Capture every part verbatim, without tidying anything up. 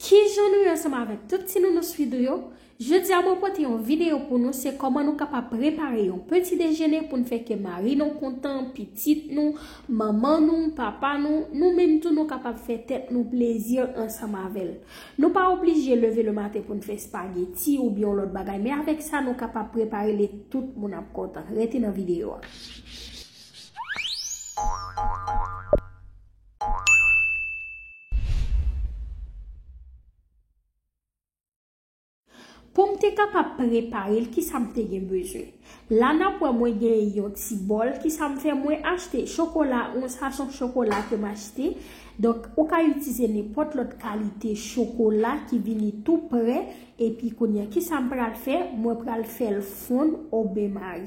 Kijan nou ye ansanm avèk tout ti nounou Swidou yo? Jodi a mwen pote yon videyo pou nou, se kòman nou kapab prepare yon peti dejene pou n fè kè mari nou kontan, pitit nou, manman nou, papa nou, nou menm tou nou kapab fè tèt nou plezi ansanm avè l. Nou pa oblije leve lematen pou n fè espageti oubyen yon lòt bagay, men avèk sa nou kapab prepare li, tout moun ap kontan. Rete nan videyo a. Pou m te kapab prepare l, kisa m te gen bezwen? La n ap wè mwen gen yon ti bòl, kisa m fè? Mwen achte chokola, yon sachet chokola ke m achte. Donk, ou ka itilize nenpòt lòt kalite chokola ki vini tou prè. Epi kounye a, kisa m pral fè? Mwen pral fè l fonn o ben mari.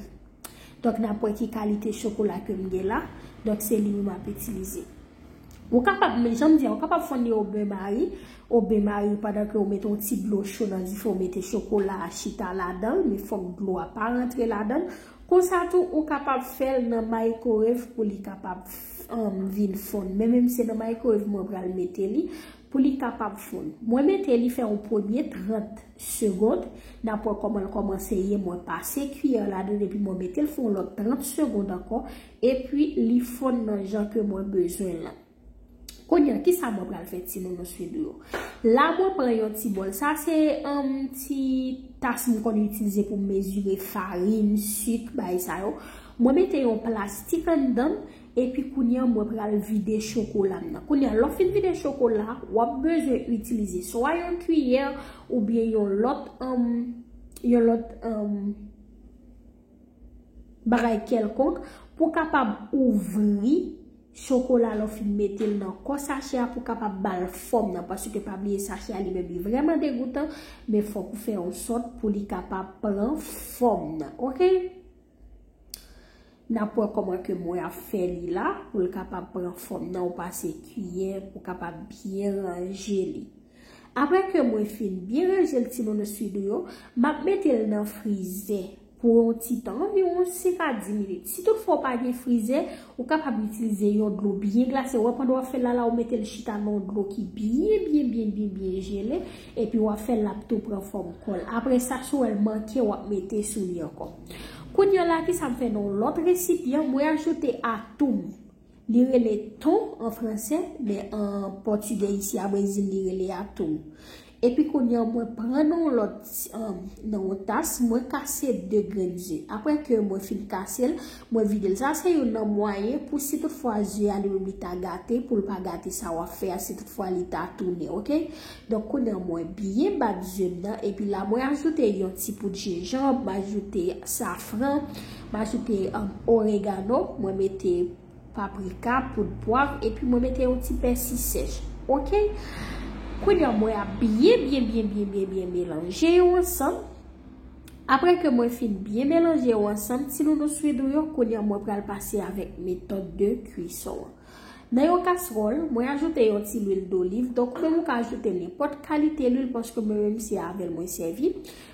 Donk, n ap wè ki kalite chokola ke m gen la. Donk, se li menm m ap itilize. Ou kapab, men jan m di a, ou kapab fonn li o ben mari. O ben mari, pandan ke ou mete yon ti dlo cho nan dife, ou mete chokola a chita ladan l, men fòk dlo a pa rantre ladan l. Konsa tou, ou kapab fè l nan microwave pou li kapab, um, vin fonn. Men menm se nan microwave mwen pral mete li pou li kapab fonn. Mwen mete li fè yon premye trant segonn. N ap wè kòman l kòmanse ye. Mwen pase kiyè ladan l epi mwen mete l fè yon lòt trant segonn ankò. Epi li fonn nan jan ke mwen bezwen l lan. Kounye a, kisa mwen pral fè ti nounou Swidou yo? La mwen pran yon ti bòl. Sa se, um, ti tas m konn itilize pou m mezire farin, sik, bagay sa yo. Mwen mete yon plastik anndan l, epi kounye a mwen pral vide chokola m nan. Kounye a, lè w fin vide chokola, w ap bezwen itilize swa yon kiyè oubyen yon lòt, um, yon lòt, um, bagay kèlkonk pou kapab ouvri chokola lè w fin mete l nan kò sachè a pou kapab ba l fòm nan, paske pa bliye sachè a li menm li vrèman degoutan, men fòk ou fè yon sòt pou li kapab pran fòm nan, oke? N ap wè kòman ke mwen ap fè li la, pou l kapab pran fòm nan, ou pase kiyè pou kapab byen ranje li. Apre ke mwen fin byen ranje l ti nounou Swidou yo, m ap mete l nan frizè pou yon ti tan, anviwon senk a dis minit. Si toutfwa w pa gen frizè, ou kapab itilize yon dlo byen glase. Ou wè pandan w ap fè l la, la ou mete l chita nan yon dlo ki byen, byen, byen, byen, byen jele, epi w ap fè l, l ap tou pran fòm kò l. Apre sa, si w wè l manke, w ap mete sou li ankò. Kounye a la, kisa m fè nan yon lòt resipyan, mwen ajoute atoum. Li rele ton an franse, men an pòtigè isi a Brezil, li rele atoum. Epi kounye a, mwen pran nan yon lòt, um, nan yon tas, mwen kase de grenn ze. Apre ke mwen fin kase l, mwen vide l. Sa se youn nan mwayen pou si toutfwa ze a li menm li ta gate, pou l pa gate sa w ap fè a, si toutfwa li ta tounen, oke? Donk, kounye a mwen byen bat ze m nan, epi la mwen ajoute yon ti poud jenjanm, m ajoute safran, m ajoute, um, oregano, mwen mete paprika, poud pwav, epi mwen mete yon ti pèsi sèch. Oke? Kounye a, mwen ap byen, byen, byen, byen, byen, byen melanje yo ansanm. Apre ke mwen fin byen melanje yo ansanm, ti nounou Swidou yo, kounye a, mwen pral pase avèk metòd de cuisson an. Nan yon kaswòl, mwen ajoute yon ti lwil doliv. Donk, ou menm ou ka ajoute nenpòt kalite lwil, paske mwen menm se avè l mwen sèvi.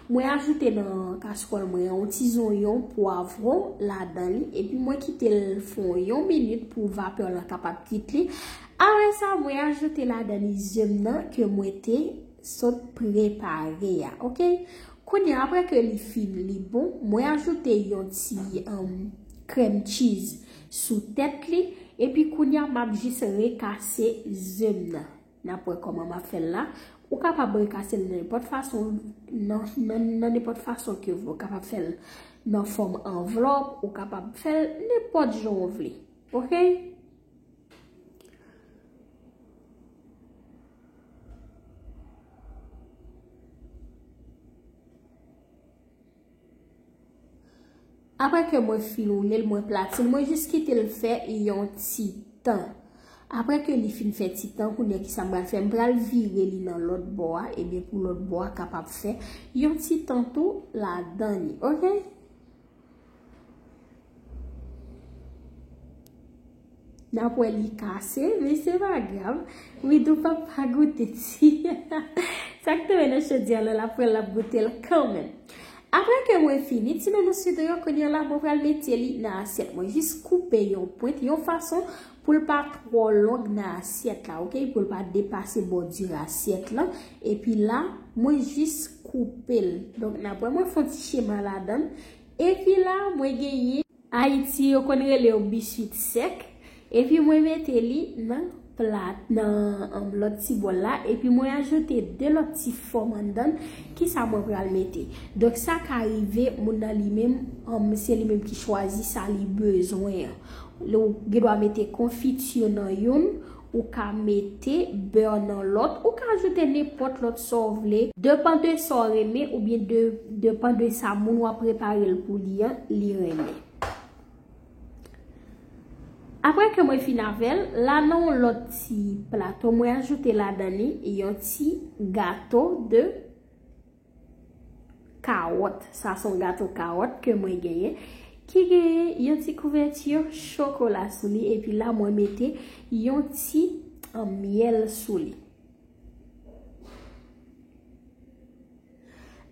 Mwen ajoute nan kaswòl mwen an yon ti zonyon, pwavwon ladan li, epi mwen kite l fon yon minit pou vapè lan kapab kwit li. Apre sa, mwen ajoute ladan li ze m nan ke mwen te sot prepare a, oke? Kounye a, apre ke li fin, li bon, mwen ajoute yon ti, um, crème cheese sou tèt li, epi kounye a, m ap jis rekase ze m nan. N ap wè kòman m ap fè l la. Ou kapab rekase l nan nenpòt fason, nan, nan, nan nenpòt fason ke w vle. Ou kapab fè l nan fòm anvlòp, ou kapab fè l nenpòt jan w vle. Oke? Apre ke mwen fin woule l, mwen plati l, mwen jis kite l fè yon ti tan. Apre ke li fin fè ti tan, kounye a kisa m pral fè? M pral vire li nan lòt bò a, ebyen pou lòt bò a kapab fè yon ti tan tou ladan li, oke? N ap wè li kase, men se pa grav. Widou p ap pa goute ti. Sa k tonbe nan chodyè a la, l ap pran, l ap goute l kanmenm. Apre ke mwen fini, ti nounou Swidou yo, kounye a la, mwen pral mete li nan asyèt mwen. Jis koupe yon pwent, yon fason pou l pa twò long nan asyèt la, oke? Pou l pa depase bòdi asyèt lan. Epi la, mwen jis koupe l. Donk, n ap wè mwen fè yon ti chema ladan l. Epi la, mwen genyen Ayiti, yo konn rele yo biswit sèk. Epi mwen mete li nan plat, nan, um, lòt ti bòl la. Epi mwen ajoute de lòt ti fòm anndan l. Kisa mwen pral mete? Donk, sa ka rive, moun nan li menm, um, se li menm ki chwazi sa li bezwen an. Ou gen dwa mete konfiti nan youn, ou ka mete bè nan lòt, ou ka ajoute nenpòt lòt sa w vle. Depan de sa w renmen oubyen de, depan de sa moun w ap prepare l pou li an, li renmen. Apre ke mwen fin avè l, la nan yon lòt ti plato, mwen ajoute ladan li yon ti gato de kawòt. Sa se yon gato kawòt ke mwen genyen, ki genyen yon ti kouvèti chokola sou li, epi la mwen mete yon ti, um, myèl sou li.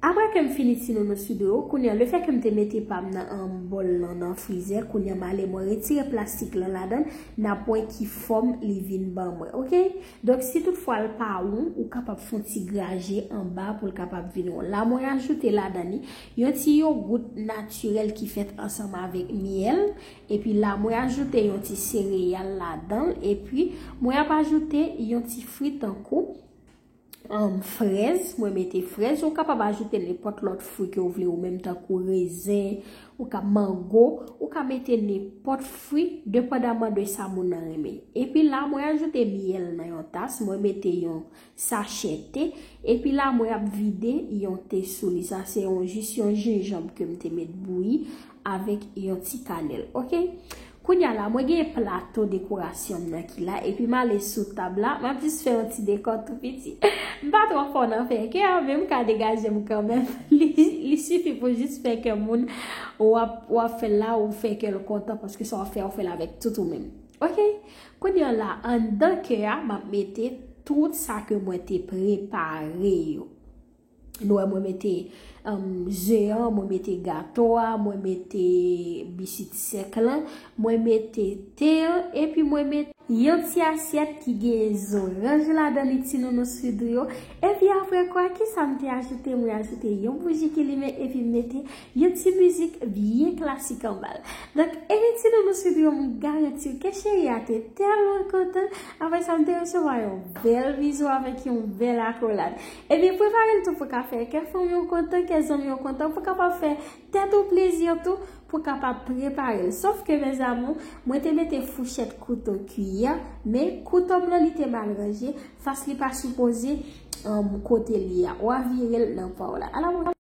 Apre ke m fini ti nounours Fideo, kounye a, lefètke m te mete pa m nan, um, bòl lan nan frizè, kounye a m ale mwen retire plastik lan ladan l, n ap wè ki fòm li vin ban mwen, oke? Donk, si toutfwa l pa won, ou kapab fè yon ti graje anba pou l kapab vin won. La, mwen ajoute ladan li yon ti yogout natirèl ki fèt ansanm avèk myèl. Epi la, mwen ajoute yon ti sereyal ladan l. Epi, mwen ap ajoute yon ti fwi tankou, um, frèz. Mwen mete frèz. Ou kapab ajoute nenpòt lòt fwi ke w vle ou menm, tankou rezen, ou ka mango, ou ka mete nenpòt fwi, depandaman de sa moun nan renmen. Epi la, mwen ajoute myèl nan yon tas, mwen mete yon sachè te, epi la, mwen ap vide yon te sou li. Sa se yon, jis yon jenjanm ke m te met bouyi avèk yon ti kanèl, oke? Kounye a la, mwen gen plato dekorasyon m nan ki la, epi m ale sou tab la, m ap jis fè yon ti dekò tou piti. M pa twò fò nan fè kè, men m ka degaje m kanmenm. Li, li sifi pou jis fè kè moun, w ap, w ap fè l la, ou fè kè l kontan, paske sa w ap fè, w fè l avèk tout ou menm. Oke? Kounye a la, anndan kè a, m ap mete tout sa ke mwen te prepare yo. Nou wè, mwen mete, um, ze an, mwen mete gato a, mwen mete biswit sèk lan, mwen mete te an, epi mwen mete yon ti asyèt ki gen zoranj ladan li, ti nounours Fideo. Epi apre kwa, kisa m te ajoute? Mwen ajoute yon bouji ki limen, epi m mete yon ti mizik byen klasik anba l. Donk, epi ti nounours Fideo, m garanti w ke cheri a te tèlman kontan. Apre sa, m te resevwa yon bèl bizou avèk yon bèl akolad. Epi prepare l tou pou ka fè kè fanmi w kontan, kè zanmi w kontan, pou kapab fè tèt ou plezi tou, pou kapab prepare l. Sòf ke, mes amours, mwen te mete fouchèt kouto kiyè, men kouto m lan li te mal ranje, fas li pa sipoze, um, kote li a. W a vire l nan pa w la. Ala mwen